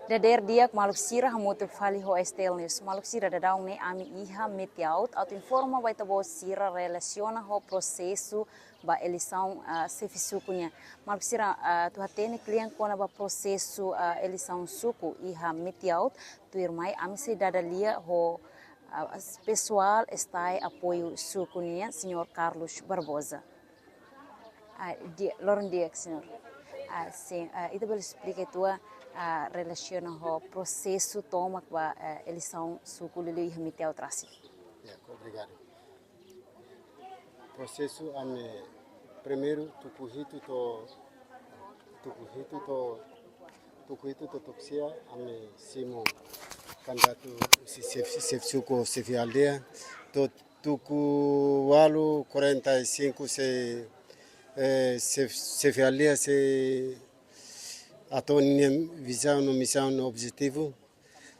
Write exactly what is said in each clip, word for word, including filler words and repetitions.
Dadeer di'ak maluk sira, hamutuk fali ho S T L News. Maluk sira, daudaun ne'e ami iha Metiaut atu informa ba ita-boot sira relasiona ho prosesu ba eleisaun, ah, xefe suku nian. Maluk sira, ah, atu hatene kle'an kona-ba prosesu, ah, eleisaun suku iha Metiaut, tuirmai ami sei dada lia ho, ah, pesoál STAE apoiu suku nian, Señór Carlos Barbosa. Ah, di-, loron di'ak, Señór. Ah, sin, ah, ita bele esplika uitoan, ah, relasiona ho prosesu tomak ba, ah, eleisaun suku liuliu iha Metiaut rasik? Ya, obrigadu. Prosesu ami primeiru tuku hitu to'o, tuku hitu to'o, tuku hitu to'o tuku sia ami simu kandidatu husi xefe, xefe suku, xefe aldeia, to'o tuku ualu, quarenta e cinco sei, eh, xefe, xefe aldeia sei hato'o ninia vizaun no misaun no objetivu.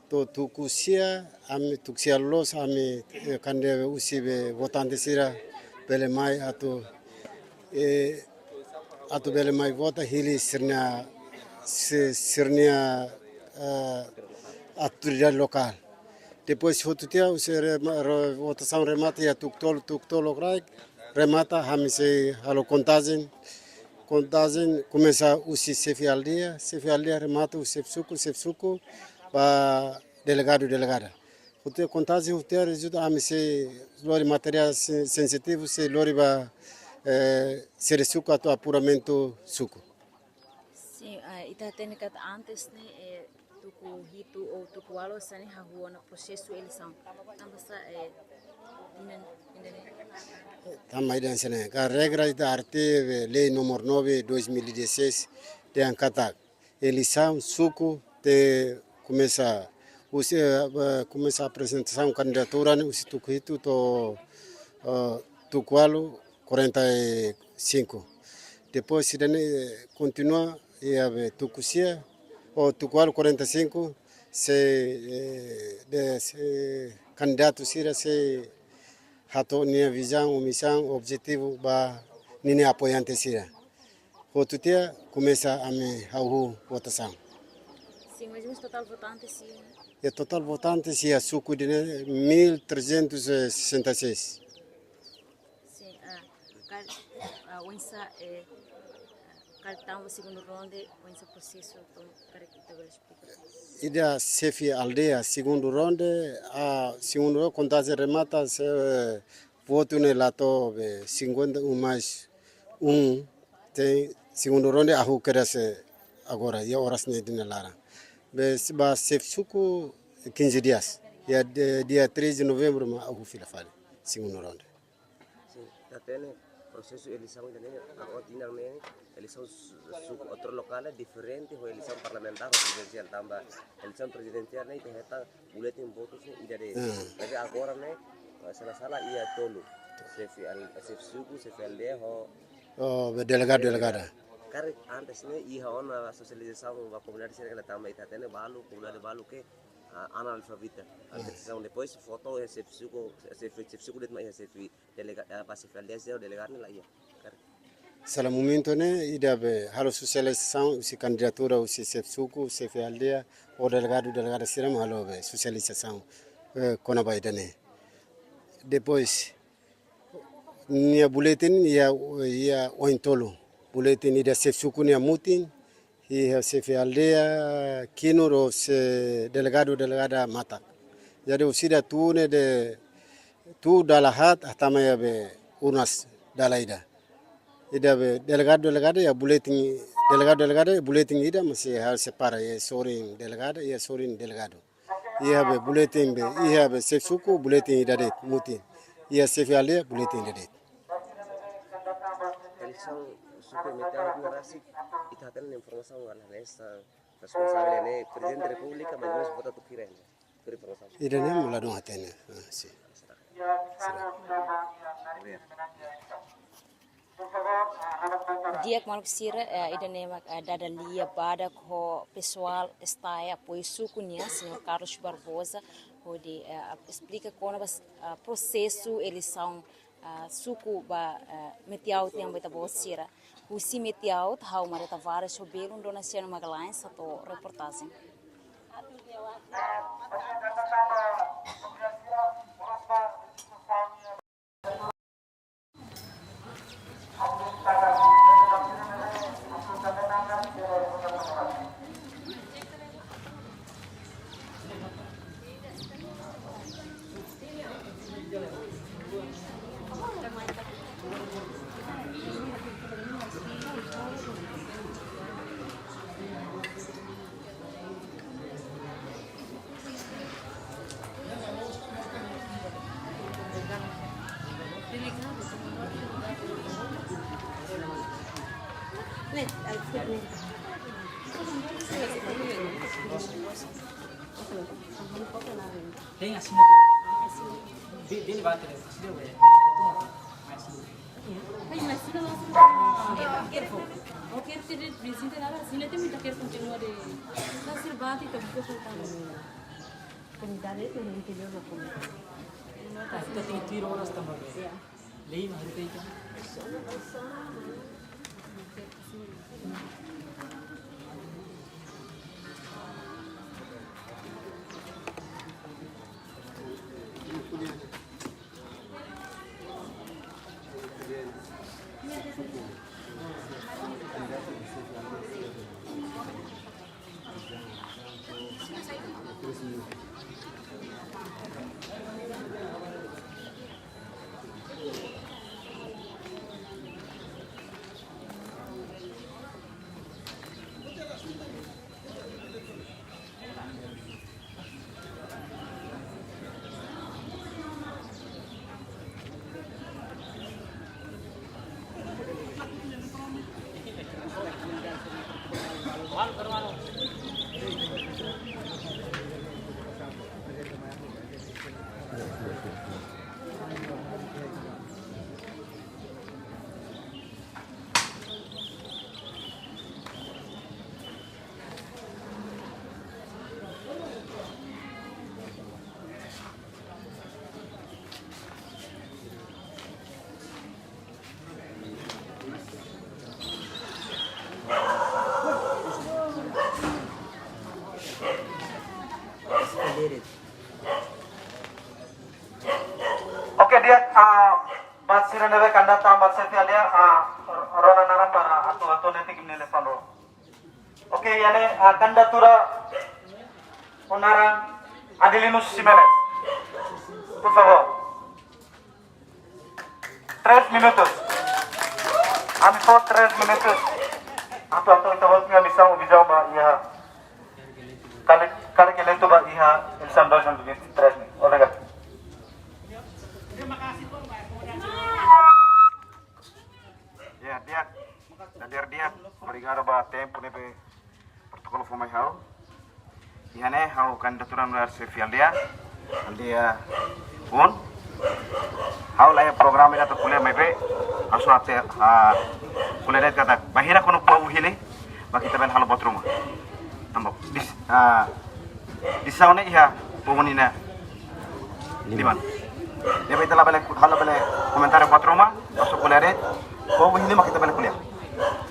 To'o tuku sia, ami tuku sia loloos, ami, eh, kandidatu husi be votante sira bele mai atu, eh, atu bele mai vota hili sira-nia, si-, sira-nia, eh, autoridade lokál. Depois hotu tiha, husi rema-, ro-, votasaun remata iha tuku tolu, tuku tolu lokraik, remata, ami sei halo kontajen, kontajen komesa husi xefe aldeia, xefe aldeia remata husi xefe suku, xefe suku ba delegadu, delegada. Hotu tiha kontajen, hotu tiha rezultadu, ami sei lori materiál se-, sensitivu, sei lori ba, eh, sede suku atu apuramentu suku. Sin, eh, ita hatene katak antes ne'e, eh, tuku hitu ou tuku ualu hanesan ne'e hahú ona prosesu eleisaun. Tanba sá, eh, inan, inan ne'e? Tanba ida hanesan ne'e, ka regra ita artigu, eh, lei númeru nove, dois mil e dezasseis, dehan katak eleisaun suku tenke komesa husi, eh, komesa aprezentasaun kandidatura ne'e husi tuku hitu to'o, eh, tuku ualu, quarenta e cinco. Depois ida-ne'e, eh, kontinua iha be tuku sia, ou tuku ualu, quarenta e cinco, sei, eh, de, sei kandidatu sira sei hato'o ninia vizaun, misaun, objetivu ba ninia apoiante sira. Hotu tiha komesa ami hahú votasaun. Sin, mais ou menus totál votante sira? E totál votante sira suku ida-ne'e mil trezentos e sessenta e seis. Sin, ah, kal, ah, oinsá, eh, kal tanba segundu ronde, oinsá prosesu, entaun, karik ita bele esplika? Ida xefe aldeia, segundu ronde, ah, segundu ronde, kontajen remata, se, eh, votu ne'e la to'o be cinquenta e um mais um, tenke segundu ronde hahú kedas agora, iha oras ne'e ida-ne'e laran. Be, se ba xefe suku, quinze dias. Iha de, dia três de novembro mak hahú fila fali segundu ronde. Sin, ita hatene prosesu eleisaun ida-ne'e, agora tinan ne'e, eleisaun su-, suku autoridade lokál ne'e diferente ho eleisaun parlamentár ou prezidensiál tanba eleisaun prezidensiál ne'e ita hetan buletin votus ne'e ida de'it. Hmm. Tapi agora ne'e, eh, se la sala iha tolu. Xefe al-, xefe suku, xefe aldeia ho, oh, be delegadu, delegada. Karik antes ne'e iha ona sosializasaun ba komunidade sira ka lae, tanba ita hatene balu, komunidade balu ke, ah, analfabeta. Hmm. Antes sosializasaun, depois foto iha xefe suku, xefe, xefe suku de'it mak iha, xefe delega-, eh, ba xefe aldeia sira, delegadu ne'e la iha. Karik. Sala momentu ne'e ida be halo sosializasaun husi kandidatura husi xefe suku, xefe aldeia, ou delegadu, delegada sira mak halo be sosializasaun, eh, kona-ba ida-ne'e. Depois, nia buletin iha, iha oin tolu. Buletin ida xefe suku nia mutin, iha xefe aldeia kinur, ou se delegadu, delegada matak. Jadi, orsida tuur ne'e de, tuur dala haat, hatama iha be urnas dala ida. Ida be delegadu, delegada iha buletin, delegadu, delegada iha buletin ida, mas iha separa, iha sorin delegada, iha sorin delegadu. Iha be buletin be, iha be xefe suku, buletin ida de'it, mutin. Iha xefe aldeia, buletin ida de'it. Eleisaun suku Metiaut ne'e rasik, ita hatene informasaun wala nesa, responsavel ne'e, Prezidente Repúblika, mais ou menus vota tuku hira ne'e. Tuir informasaun. Ida-ne'e mak ladún hatene. Ah, sin. Sin. Di'ak maluk sira, eh, ida-ne'e mak, eh, dada lia badak ho pesoál STAE apoiu suku nian, Señór Carlos Barbosa, hodi, eh, esplika kona-ba, eh, prosesu eleisaun, eh, suku ba, eh, Metiaut nian ba ita-boot sira. Husi Metiaut, ha'u Maria Tavares ho belun Donaciano Magalhães, hato'o reportajen. Tem assinatura. Be-, bele bati, assina, ué. Ai, mas se não, se não, quero, quero, quero ter visita lá, se não tem muita quero continuar de, não se bate, então, vou contar. Comunidade no interior da comunidade. Ah, então tem tiro horas também. Lei, mas tem que Oke, di'ak, ah, buat sira ne'ebé kandidata buat xefe aldeia, ah, rona naran para atu-atu netik imi-nia liafuan. Oke, iha ne'e, ah, kandidatura ho naran Adelinus Ximenes. Por favor. Três minutos. Ami fó três minutos. Atu-atu ita-boot nia misaun ho vizaun ba iha karik, karik eleitu ba iha eleisaun dois mil e vinte e três ne'e. Obrigadu. Ya, di'ak. Dadeer di'ak, obrigadu ba tempu ne'ebé protokolu fó mai ha'u. Iha ne'e ha'u kandidatura nu'udar xefe aldeia, aldeia un. Ha'u la iha programa ida atu ko'alia maibé, ha'u só atu, ah, ko'alia de'it katak, bainhira kuandu povu hili, mak ita bele halo buat ruma. Tanba, dis-, ah, desizaun ne'e iha povu nia liman. Liman. Ne'ebé ita labele, ha'u labele komentáriu buat ruma, ha'u só ko'alia de'it, povu hili mak ita bele ko'alia.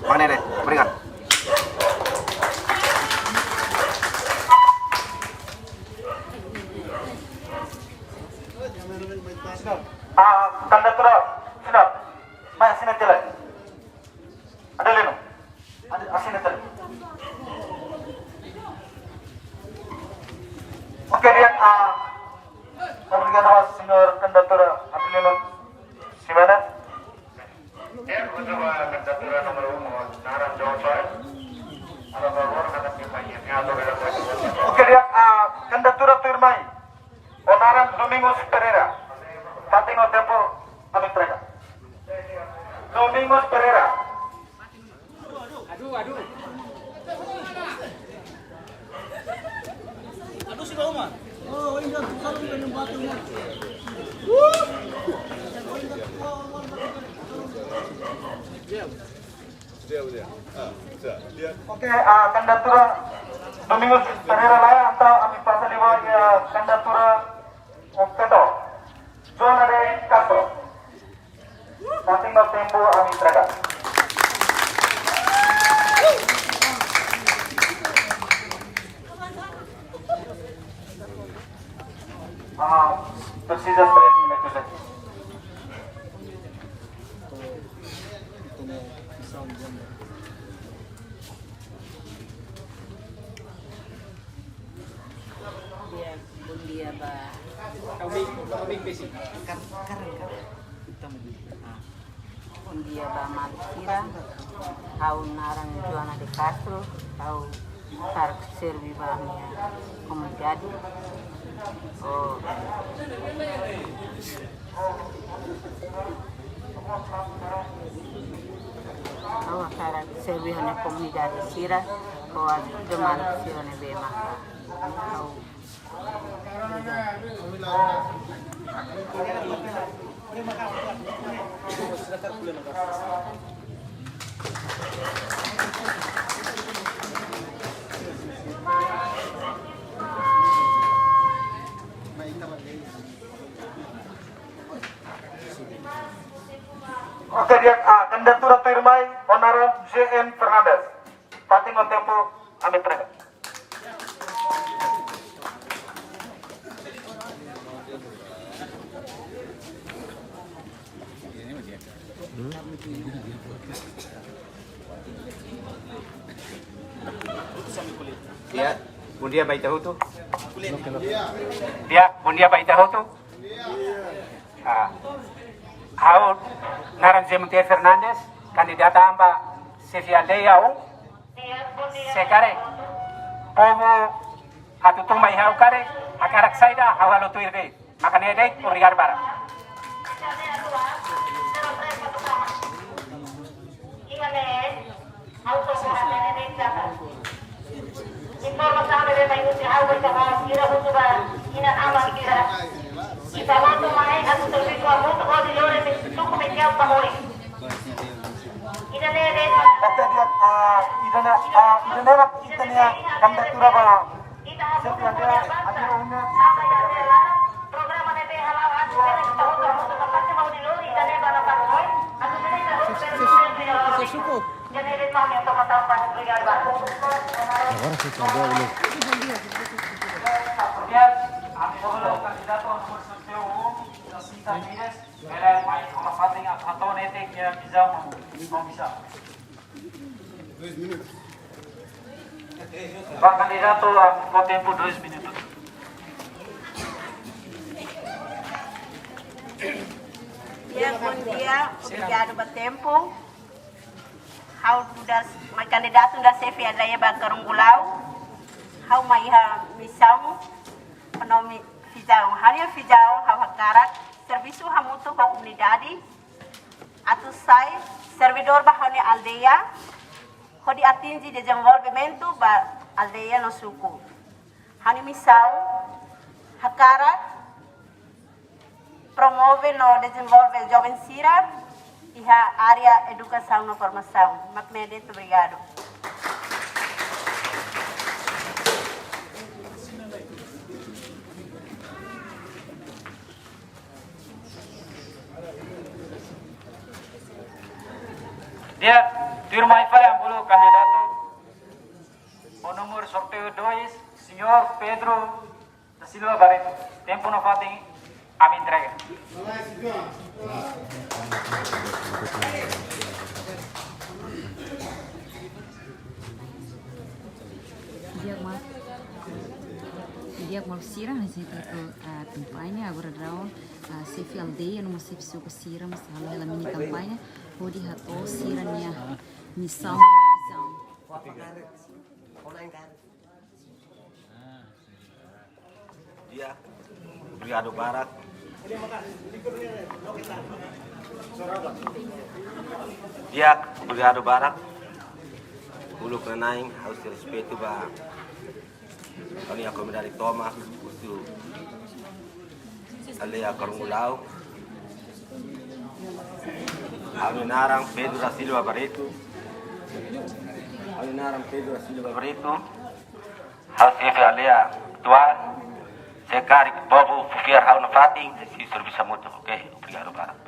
Mak ne'e de'it, obrigadu. Ah, kandidatura, sini. Mai, sini tiha lai. Adelino. Ade, asina tadi. Oke, di'ak, ah, obrigadu, señór kandidatura Adelino Ximenes. Oke, di'ak, ah, kandidatura tuirmai. Ho naran Domingos Pereira. Fatin ho tempu ami entrega. Domingos Pereira. Aduh, aduh. Aduh, si Roma. Oh, ini kan bukan yang batu, ya. Dia, dia. Ah, bisa. Dia. Oke, ah, kandidatura Domingos Pereira la iha, entaun ami pasa liu ba iha kandidatura Okteto. Jonah de Castro. Fatin ho tempu ami entrega. Dia ba. Kar-, karan, karan. Bom dia ba maluk sira. Ha'u naran Joana de Castro. Ha'u hakarak serve ba ha'u-nia komunidade. Oh. Ha'u hakarak serve ha'u-nia komunidade sira, hodi ajuda maluk sira ne'ebé maka. Ha'u Oke, di'ak, ah, kandidatura tuirmai, ho naran J N Fernandes. Fatin ho tempu, ami entrega. Ya, bom dia ba ita hotu. Ya, bom dia ba ita hotu. Ah, ha'u naran José Monteiro Fernandes, kandidata an ba xefe aldeia um. Se karik povu atu tun mai ha'u karik, hakarak saida, ha'u halo tuir de'it. Mak ne'e de'it, obrigadu barak. Informasaun ne'ebé mai husi ha'u ba ita-boot sira, husu ba inan-aman sira. Ita hotu mai atu servisu hamutuk hodi lori suku Mekeu ba oin. Ida-ne'e de'it. Oke, di'ak, ah, ida-ne'e, ah, ida-ne'e mak ita-nia kandidatura ba xefe aldeia, adi una. Programa ne'ebé hala'o atu sira ita hotu hamutuk ba parte mau di lori ida-ne'e ba na parte oin. Atu sira ita hotu. Suku. Agora se acabou o lucro. Dois minutos. Ba kandidatu, ah, ho tempu dois minutos. Ya, bom dia. Obrigadu ba tempu. Ha'u nu'udar, mai kandidatu nu'udar xefe aldeia ba Karungulau. Ha'u mai iha misaun, ho nome vizaun. Ha'u-nia vizaun, ha'u hakarak servisu hamutuk ho komunidade, atu sai servidór ba ha'u-nia aldeia, hodi atinje dezenvolvimentu ba aldeia no suku. Ha'u-nia misaun, hakarak promove no dezenvolve joven sira iha área edukasaun no formasaun. Mak ne'e de'it, obrigadu. Di'ak, tuirmai fali ami bolu kandidatu ho númeru sorteiu dois, señór Pedro da Silva Barreto. Tempu no fatin ami entrega. Di'ak, maluk sira, hanesan ita atu, ah, kampaña, agora daudaun, ah, xefe aldeia no mós xefe suku sira mós halo hela mini kampaña hodi hato'o sira-nia misaun, misaun. Di'ak, obrigadu barak. Di'ak, obrigadu barak. Uluk nanain, ha'u sei respeitu ba ha'u-nia komunidade tomak, husi aldeia Karungulau. Ha'u-nia naran Pedro da Silva Barreto. Ha'u-nia naran Pedro da Silva Barreto. Ha'u xefe aldeia atuál, se karik povu fiar ha'u nafatin, sei servisu hamutuk, oke? Obrigadu barak.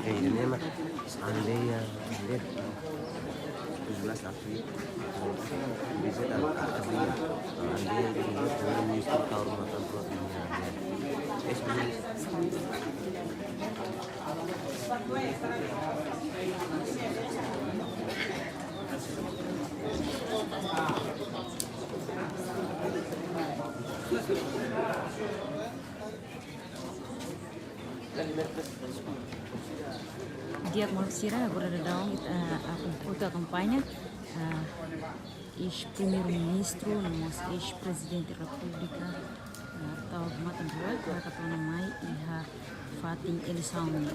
Eh, ini mah seandainya, andai tujuh belas April, bisa dalam April, andai yang di Indonesia, Prime Minister Taur Matan Prot ini, andai. Eh, sebenarnya. Di'ak maluk sira, agora daudaun ita, eh, akom-, ita akompaña, eh, eis-Primeiru-Ministru, no mós eis-Prezidente Repúblika, eh, Taur Matan Ruak, hakarak tona mai iha fatin eleisaun nian.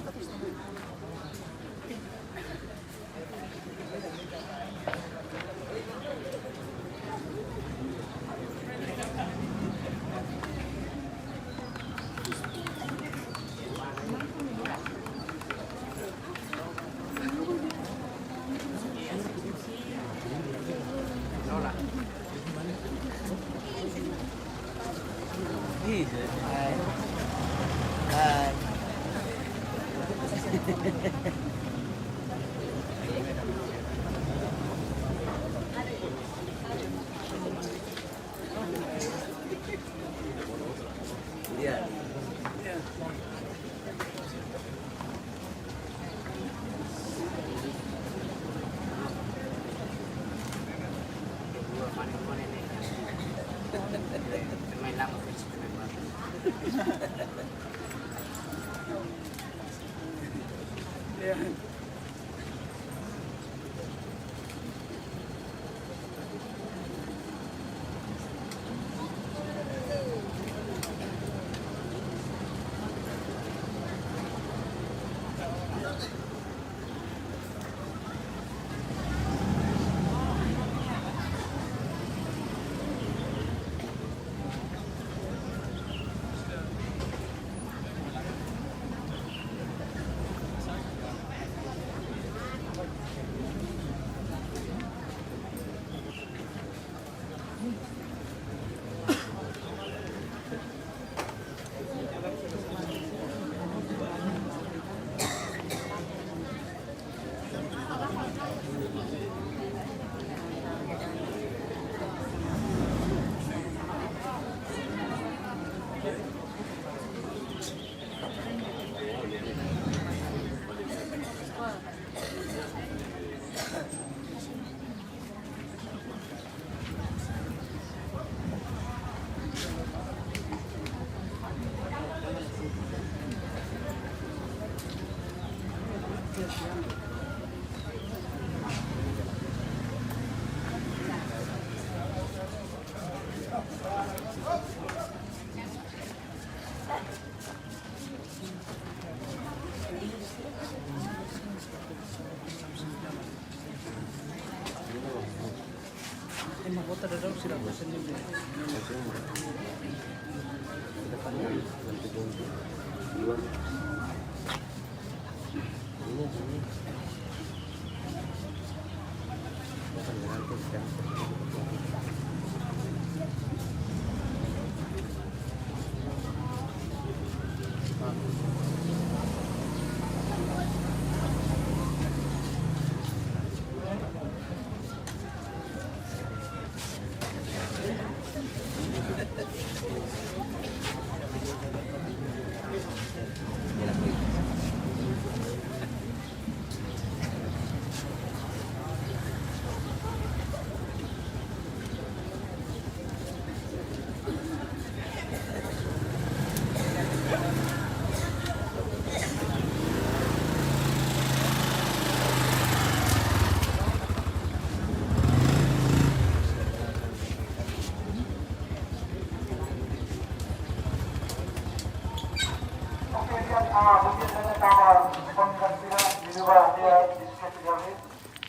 Oke, di'ak, ah, mungkin ha'u hato'o ba komunidade sira di luar dia di Sete Januari.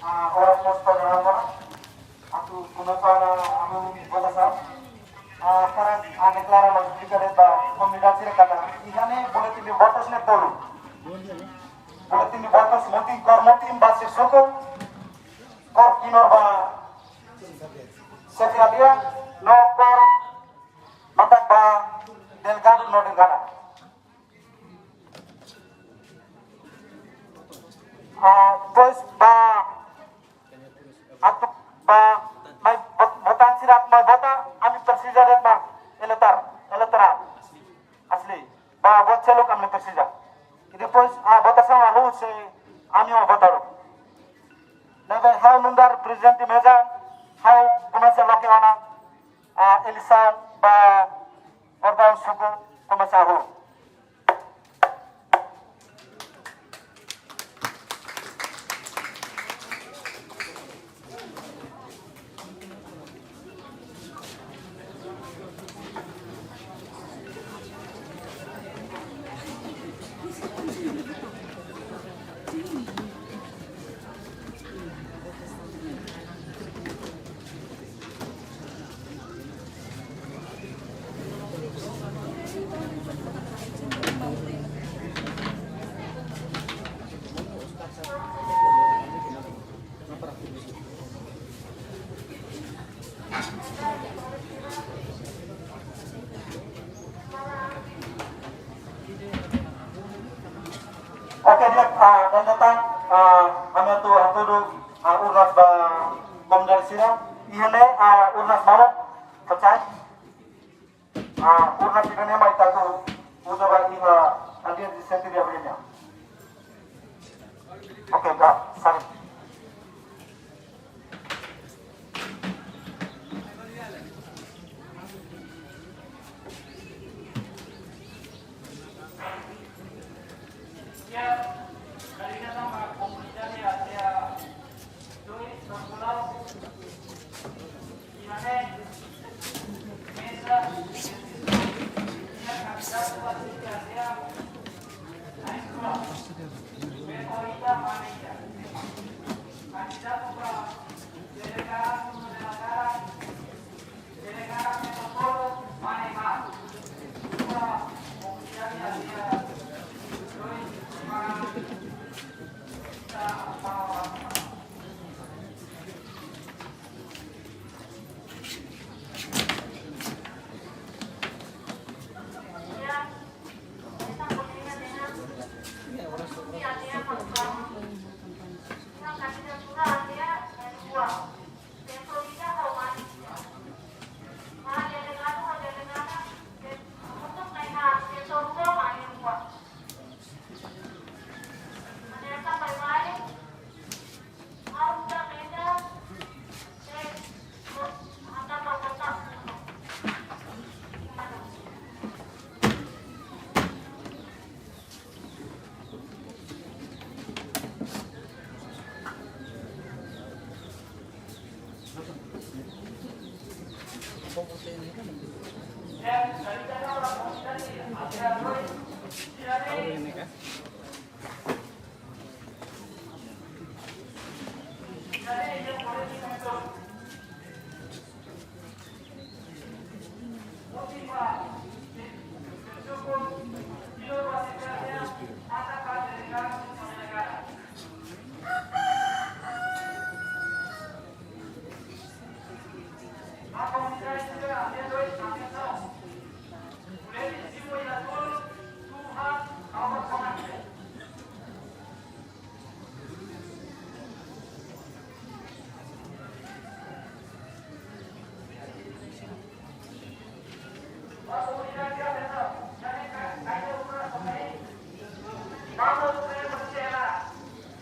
Ah, oras mós atu komesa ona ami-nia votasaun. Ah, para, ah, deklara lojika de'it ba komunidade sira katak iha ne'e boletin de votus ne'e tolu. Boletin de votus mutin, kór mutin ba sira suku, kór kinur ba xefe aldeia, no kór badak ba delegadu no delegada. Ah, depois ba atu ba mai vot-, votante sira atu mai vota, ami presiza de'it ba eleitor, eleitoradu asli. Ba votu seluk ami presiza. I depois, ah, votasaun hahú sei ami vota. Ne'ebé ha'u nu'udar prezidente meza, ha'u komesa loke ona, ah, eleisaun ba órgaun suku komesa hahú. Oke, di'ak, ah, dala ida tan, ah, ami atu hatudu, ah, urnas ba komunidade sira. Iha ne'e, ah, urnas mamuk, pecah. Ah, urnas ida-ne'e mai ita atu uza ba iha aldeia di Sete Januari nian. Oke, ka, sari.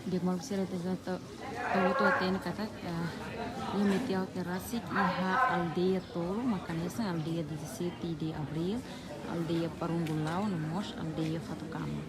Di'ak, maluk sira, ita hotu hatene katak, eh, nia meti aat ne'e rasik iha aldeia tolu, mak hanesan aldeia dezassete de Abril, aldeia Parungulau, no mós aldeia Fatukama.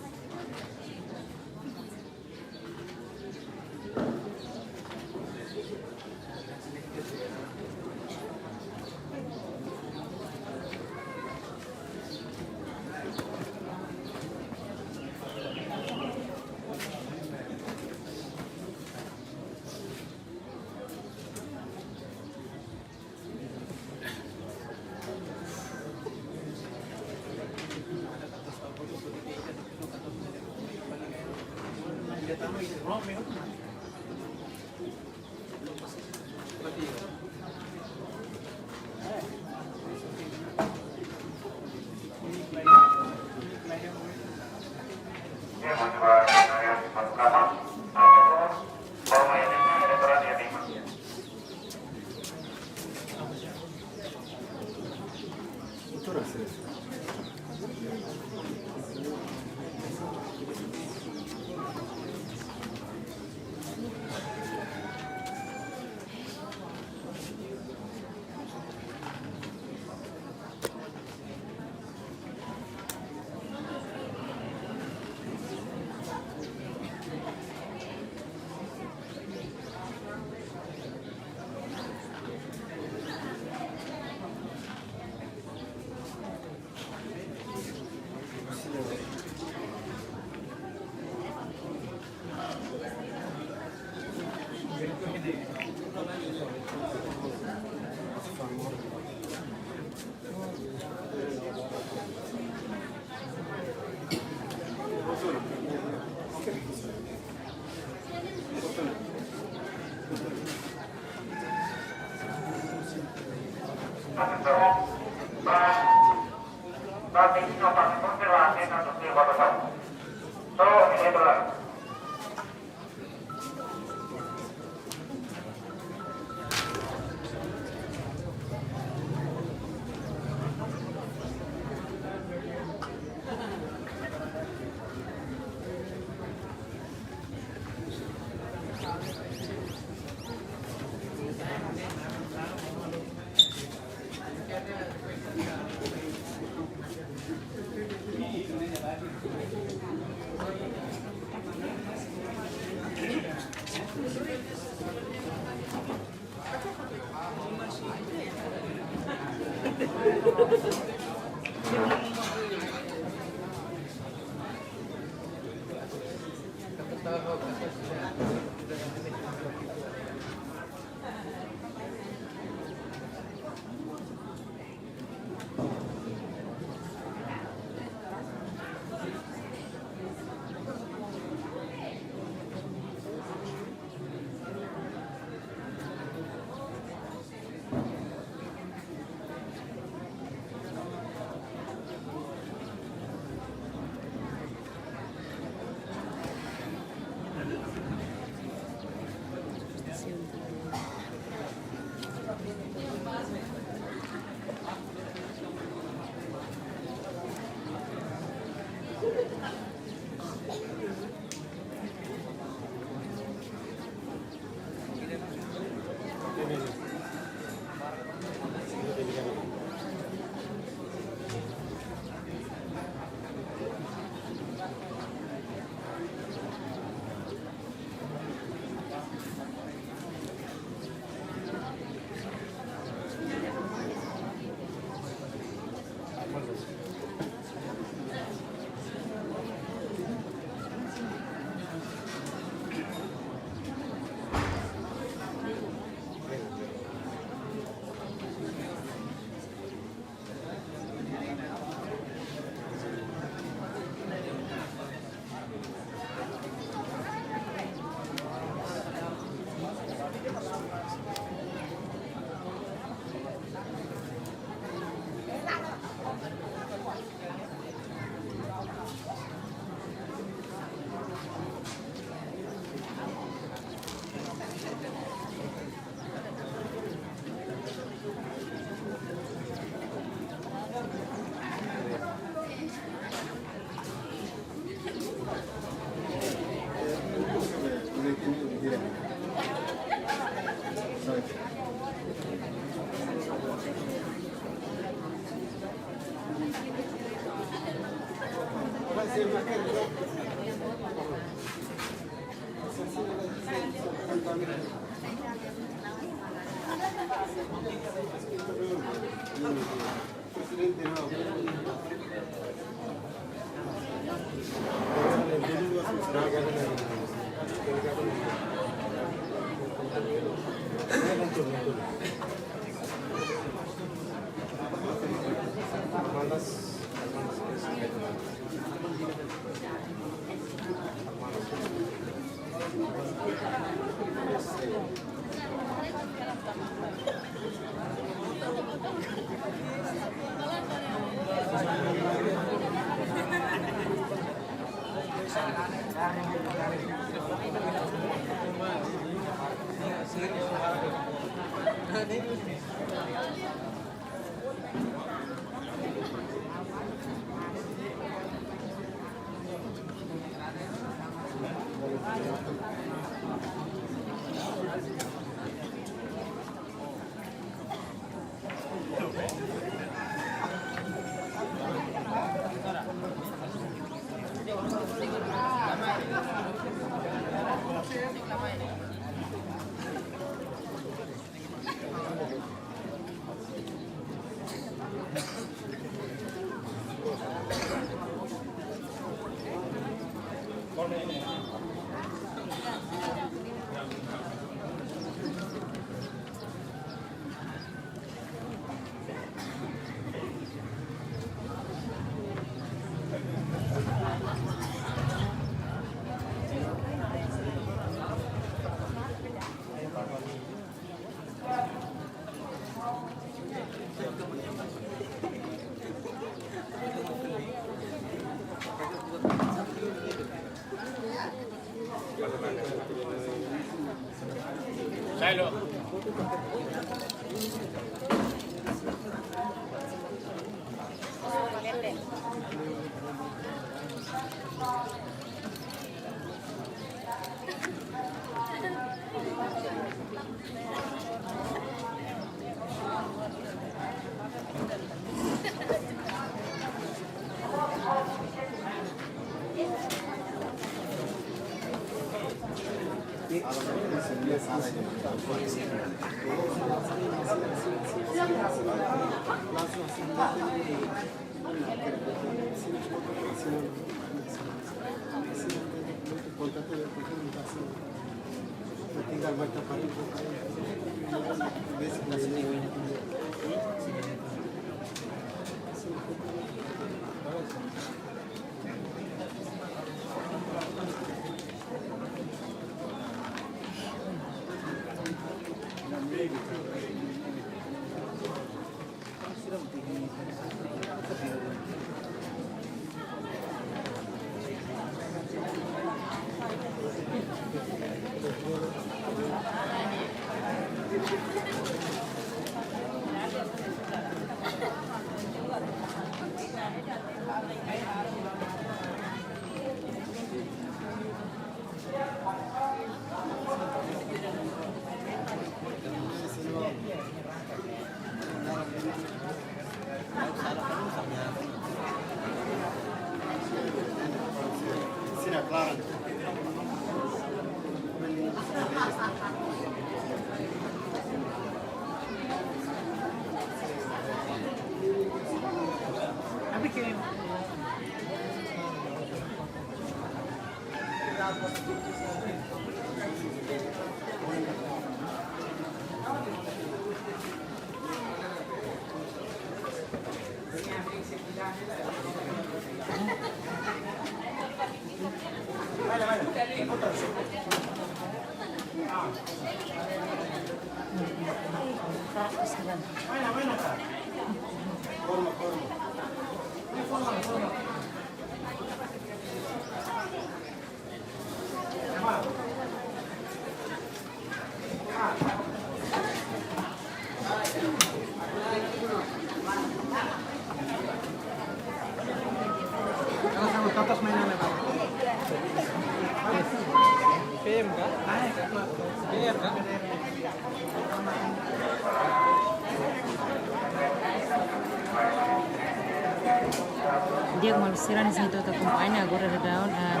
Di'ak, maluk sira, hanesan ita hotu akompaña agora daudaun, ah,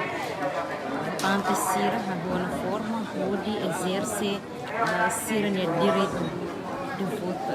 okupante sira hahú ona forma hodi ezerse, ah, sira-nia direitu de votu.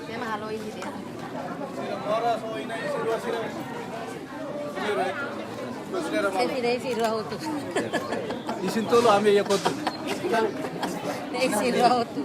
Ema halo ini dia. Selfie dai sira hotu. Isin tolu ami ya kotu. Dai sira hotu.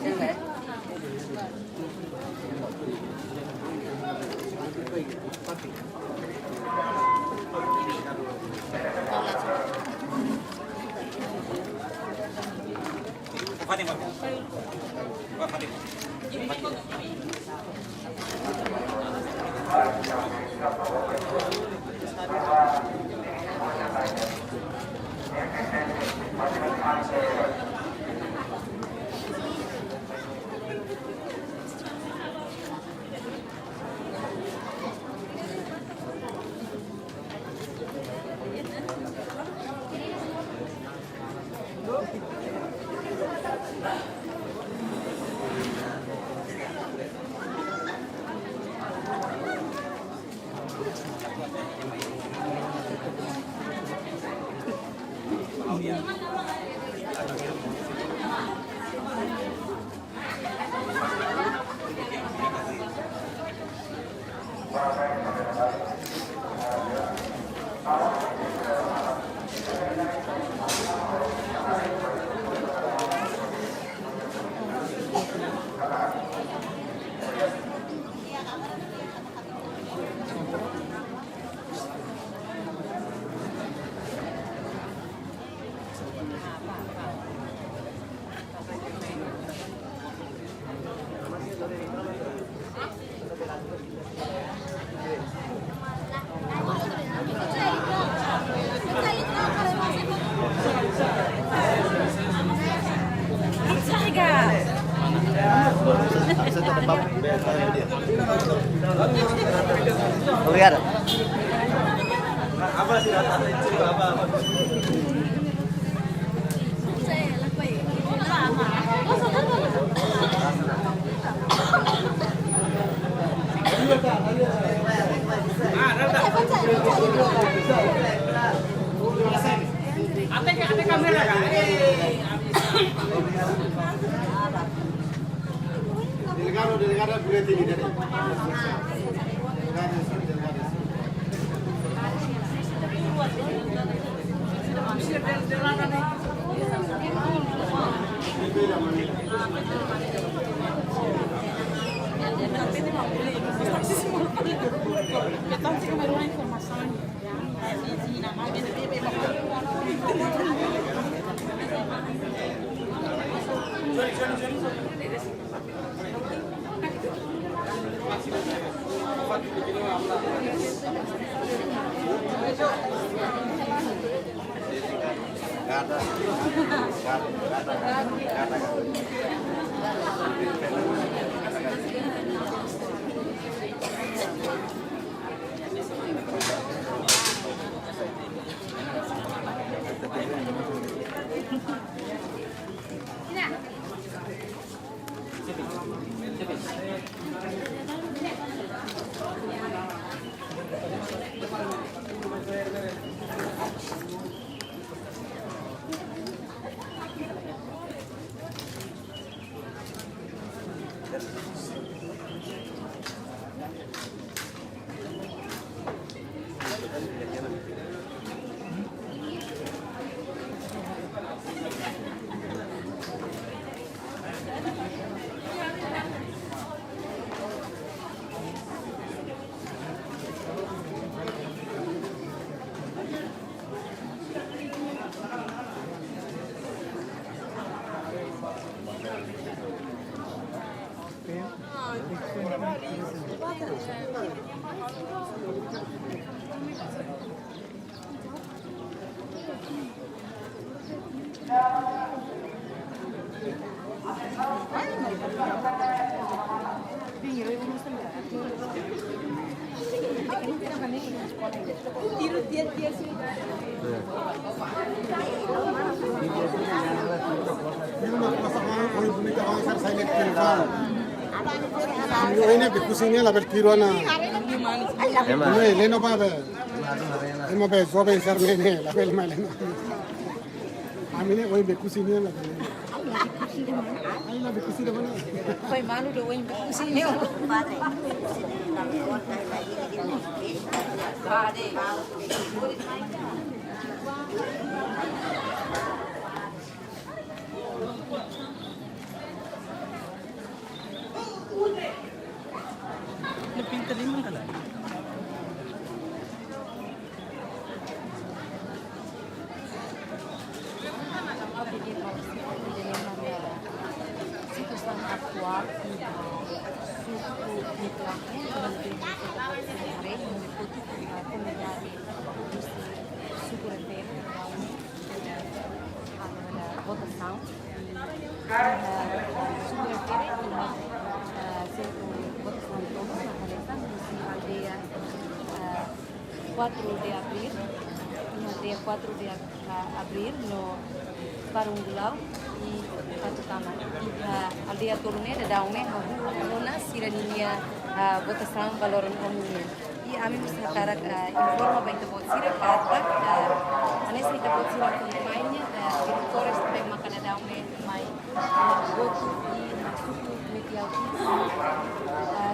Obrigado. Delegado, delegada, boleh tinggi tadi. Delegado, delegado. Ini be kusinya label tiru ona. Ema. Ema, leno ba be. Ema be, joven sar mene, label ma leno. Ami ne'e oin be kusinya label. Ai, label kusi da mana? Foi malu do oin be kusinya. Padre. Nia pinta liman ka lae? Situasaun atuál iha suku Niklaken, iha Reino Unido, komunidade suku refere, ah, votasaun. Eh, suku refere iha, eh, sentru votasaun tolu, na Kalesa, husi aldeia, eh, quatro de Abril, iha aldeia quatro de Ab-, ah, Abril, no Parungulau i Patutama. Iha aldeia tolu ne'e, daudaun ne'e hahú ona sira-ninia, ah, votasaun ba loron ohin nian. I ami mós hakarak, eh, informa ba ita-boot sira katak, eh, hanesan ita-boot sira akompaña, eh, eleitores ne'ebé maka daudaun ne'e mai, eh, votu iha suku Meti-Aut, eh,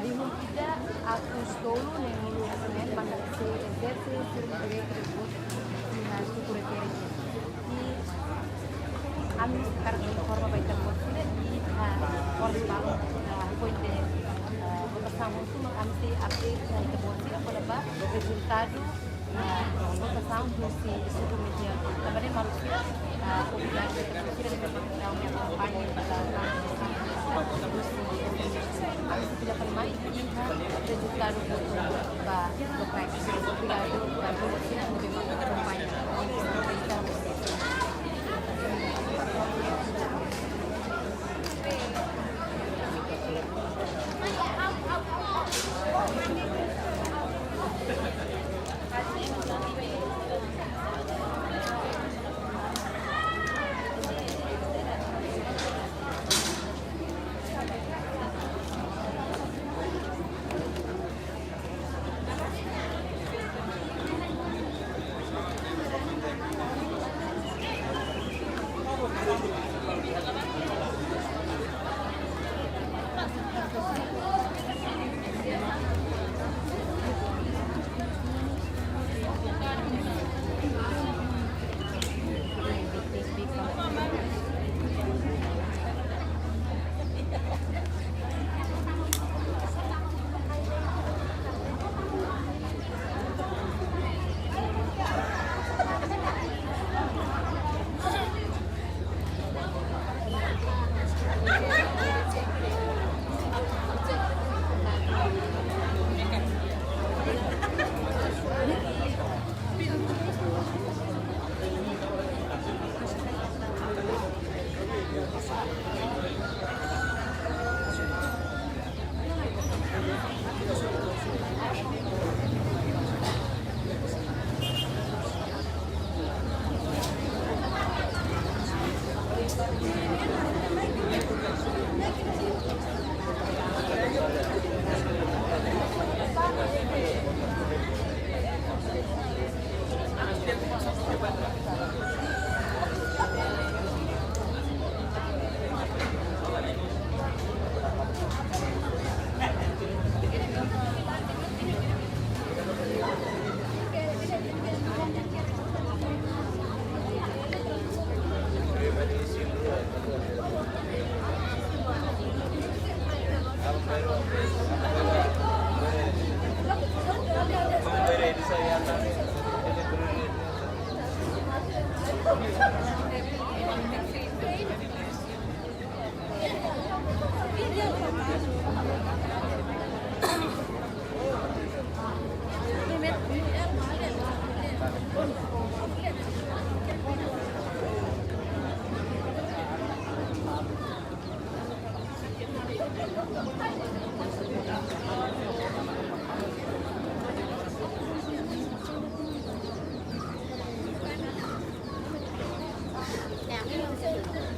rihun ida atus tolu neenulu resin neen maka sei ezerse sira-nia direitu de votu iha suku refere. I ami hakarak informa ba ita-boot sira, iha oras balu, ah, foin de, ah, votasaun hotu, mak ami sei update ba ita-boot sira kona-ba rezultadu, ah, votasaun husi suku Meti-Aut. Tanba ne'e maluk sira, ah, obrigadu ba ita-boot sira ne'ebé daudaun ne'e akompaña, ah, husi, ami sei fila fali mai iha rezultadu votu ba lokál. Obrigadu ba ita-boot sira ne'ebé akompaña.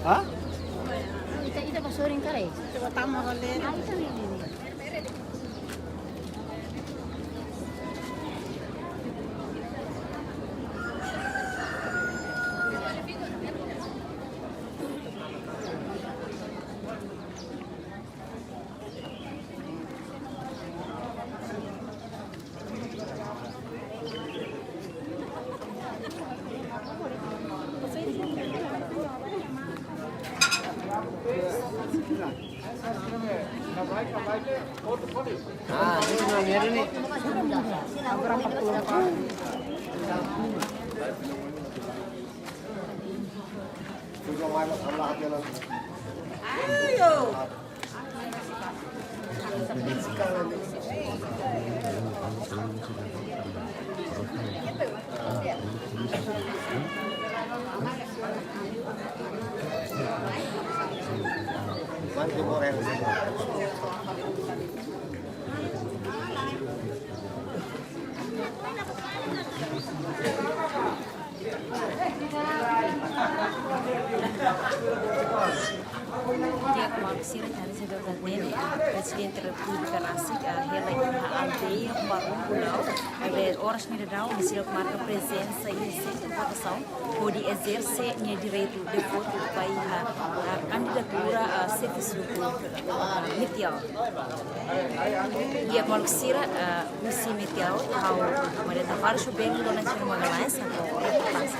Hah? Ita, ita pasorin kare. Coba tamu kali. Ah, ita ini, ini. Di'ak maluk sira, ita haree sira hatene, Prezidente Repúblika rasik, ah, hela iha aldeia Barumbu Lau, ne'ebé oras ne'e daudaun, nia seidauk marka prezensa iha sentru votasaun, hodi ezerse nia direitu de votu ba iha, ah, kandidatura, ah, xefe suku, ah, Metiaur. Di'ak maluk sira, ah, husi Metiaur, ha'u Maria Tavares, Belo Horizonte Magalhães, ha'u reportajen.